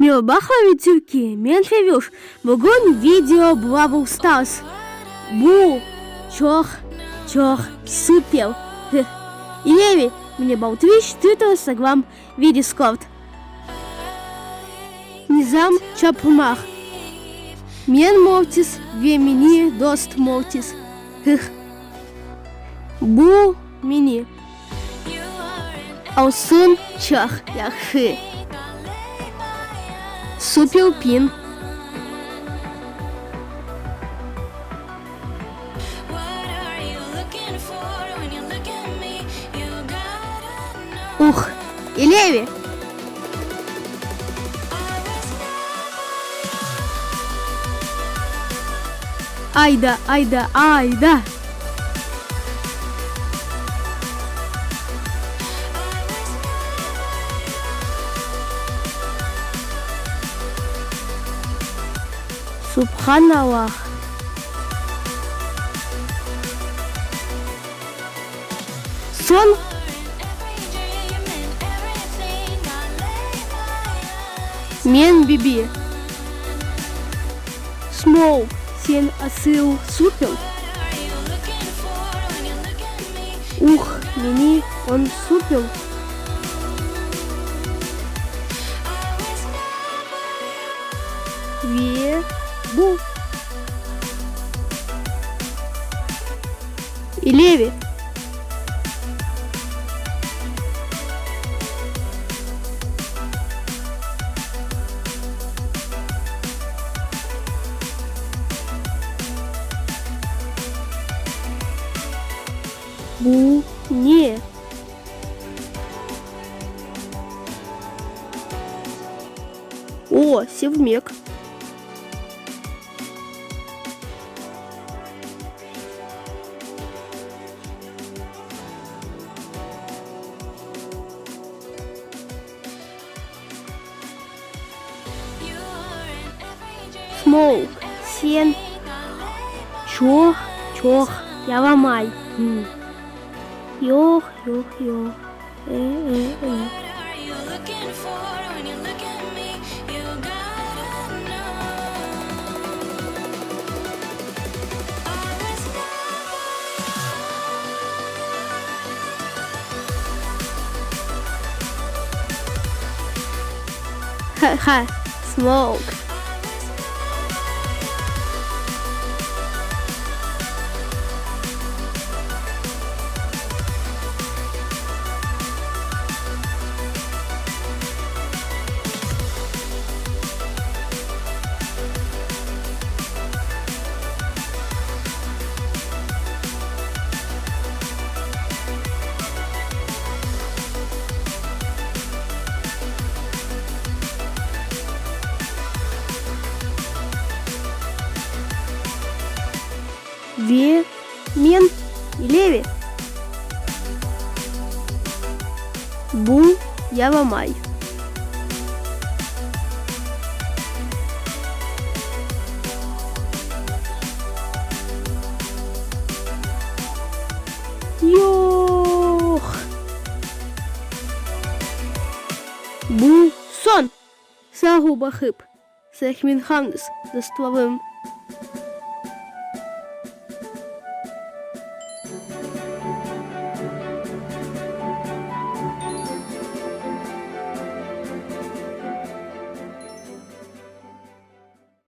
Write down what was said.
Meraba Türkiye, men Fevüş. Bugün video Bravl Stars. Bu çoq, çoq süper. İleri, mine Baltwitch, Twitter, Instagram ve Discord. Nizam çapmaq. Men Mortis ve meni dost Mortis. Bu meni. Olsun çoq yahşı. Super Pin. Uh, ileri! Ayda, ayda, ayda! Subhanallah! Soñ men Bibi. Smoke, sen asıl super. Uh, meni on super. Ve bu. İleri. Bu ne? O, sevmek. Smoke, sen çoq, çoq yaramay. Yoq, yoq, yoq. E, e, e. Ha-ha, Smoke. Ve men ileri. Bu yaramay. Yoq! Bu soñ! Sağ ol baqıp, Sehminhanız, dostlarım.